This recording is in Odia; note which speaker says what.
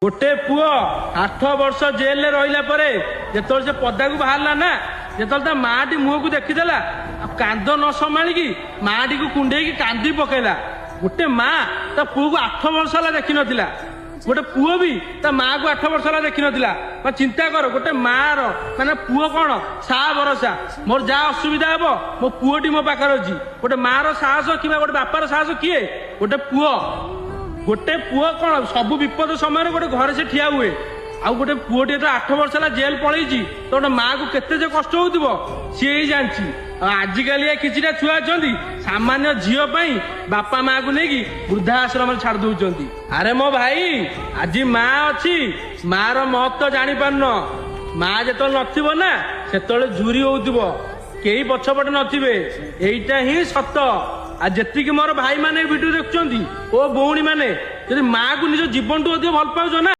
Speaker 1: ଗୋଟେ ପୁଅ 8 ବର୍ଷ ଜେଲରେ ରହିଲା ପରେ ଯେତେବେଳେ ସେ ପଦାକୁ ବାହାରିଲା ନା, ଯେତେବେଳେ ତା ମାଟି ମୁହଁକୁ ଦେଖିଦେଲା, ଆଉ କାନ୍ଦ ନ ସମ୍ଭାଳିକି ମାଟିକୁ କୁଣ୍ଡେଇକି କାନ୍ଦି ପକେଇଲା। ଗୋଟେ ମା ତା ପୁଅକୁ 8 ବର୍ଷ ହେଲା ଦେଖିନଥିଲା। ଗୋଟେ ପୁଅ ବି ତା ମାକୁ 8 ବର୍ଷ ହେଲା ଦେଖିନଥିଲା। ବା ଚିନ୍ତା କର, ଗୋଟେ ମାର ମାନେ ପୁଅ କଣ ସାହା ଭରସା। ମୋର ଯାହା ଅସୁବିଧା ହବ, ମୋ ପୁଅଟି ମୋ ପାଖରେ ଅଛି। ଗୋଟେ ମାର ସାହସ କିମ୍ବା ଗୋଟେ ବାପାର ସାହସ କିଏ? ଗୋଟେ ପୁଅ। ଗୋଟେ ପୁଅ କଣ, ସବୁ ବିପଦ ସମୟରେ ଗୋଟେ ଘରେ ସେ ଠିଆ ହୁଏ। ଆଉ ଗୋଟେ ପୁଅଟି ଯେତେବେଳେ 8 ବର୍ଷ ହେଲା ଜେଲ ପଳେଇଛି, ତ ଗୋଟେ ମାକୁ କେତେ ଯେ କଷ୍ଟ ହଉଥିବ, ସିଏ ହିଁ ଜାଣିଛି। ଆଉ ଆଜିକାଲି କିଛିଟା ଛୁଆ ଅଛନ୍ତି, ସାମାନ୍ୟ ଝିଅ ପାଇଁ ବାପା ମାକୁ ନେଇକି ବୃଦ୍ଧା ଆଶ୍ରମରେ ଛାଡି ଦଉଛନ୍ତି। ଆରେ ମୋ ଭାଇ, ଆଜି ମା ଅଛି, ମାର ମହତ୍ଵ ଜାଣିପାରୁନ। ମା ଯେତେବେଳେ ନଥିବ ନା, ସେତେବେଳେ ଝୁରି ହଉଥିବ, କେହି ପଛପଟେ ନଥିବେ। ଏଇଟା ହିଁ ସତ। ଆଉ ଯେତିକି ମୋର ଭାଇମାନେ ଭିଡିଓ ଦେଖୁଛନ୍ତି ଓ ଭଉଣୀ ମାନେ, ଯଦି ମାକୁ ନିଜ ଜୀବନଠୁ ଅଧିକ ଭଲ ପାଉଛ ନା